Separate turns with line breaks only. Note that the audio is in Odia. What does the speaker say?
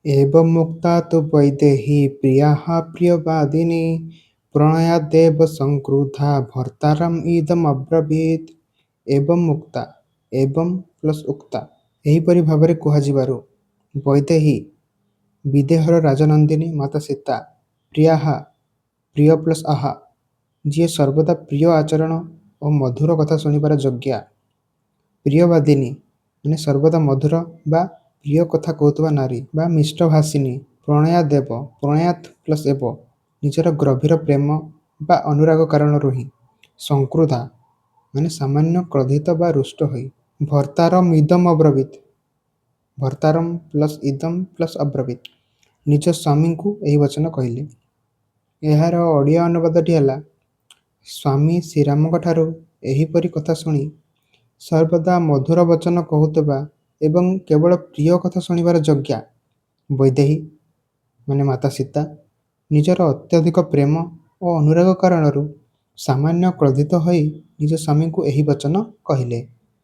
ଏବମୁକ୍ତା ତୁ ବୈଦେହୀ ପ୍ରିୟାଃ ପ୍ରିୟବାଦିନୀ ପ୍ରଣୟାଦେବ ସଂକ୍ରୁଦ୍ଧା ଭର୍ତ୍ତାରମ୍ ଇଦମ୍ ଅବ୍ରବୀତ୍। ଏବଂ ମୁକ୍ତା, ଏବଂ ପ୍ଲସ୍ ଉକ୍ତା, ଏହିପରି ଭାବରେ କୁହାଯିବାରୁ, ବୈଦେହୀ, ବିଦେହର ରାଜନନ୍ଦିନୀ ମାତା ସୀତା, ପ୍ରିୟାଃ, ପ୍ରିୟ ପ୍ଲସ୍ ଆହା, ଯିଏ ସର୍ବଦା ପ୍ରିୟ ଆଚରଣ ଓ ମଧୁର କଥା ଶୁଣିବାର ଯୋଗ୍ୟା, ପ୍ରିୟବାଦିନୀ ମାନେ ସର୍ବଦା ମଧୁର ବା ପ୍ରିୟ କଥା କହୁଥିବା ନାରୀ ବା ମିଷ୍ଟଭାଷିନୀ, ପ୍ରଣୟାଦେବ, ପ୍ରଣୟାତ୍ ପ୍ଲସ୍ ଏବ, ନିଜର ଗଭୀର ପ୍ରେମ ବା ଅନୁରାଗ କାରଣରୁ ହିଁ, ସଂକ୍ରୁଦ୍ଧା ମାନେ ସାମାନ୍ୟ କ୍ରୋଧିତ ବା ରୁଷ୍ଟ ହୋଇ, ଭର୍ତ୍ତାରମ୍ ଇଦମ୍ ଅବ୍ରବୀତ୍, ଭର୍ତ୍ତାରମ୍ ପ୍ଲସ୍ ଇଦମ୍ ପ୍ଲସ୍ ଅବ୍ରବୀତ୍, ନିଜ ସ୍ୱାମୀଙ୍କୁ ଏହି ବଚନ କହିଲେ। ଏହାର ଓଡ଼ିଆ ଅନୁବାଦଟି ହେଲା, ସ୍ୱାମୀ ଶ୍ରୀରାମଙ୍କ ଠାରୁ ଏହିପରି କଥା ଶୁଣି ସର୍ବଦା ମଧୁର ବଚନ କହୁଥିବା ଏବଂ କେବଳ ପ୍ରିୟ କଥା ଶୁଣିବାର ଯୋଗ୍ୟା ବୈଦେହୀ ମାନେ ମାତା ସୀତା ନିଜର ଅତ୍ୟଧିକ ପ୍ରେମ ଓ ଅନୁରାଗ କାରଣରୁ ସାମାନ୍ୟ କ୍ରୋଧିତ ହୋଇ ନିଜ ସ୍ୱାମୀଙ୍କୁ ଏହି ବଚନ କହିଲେ।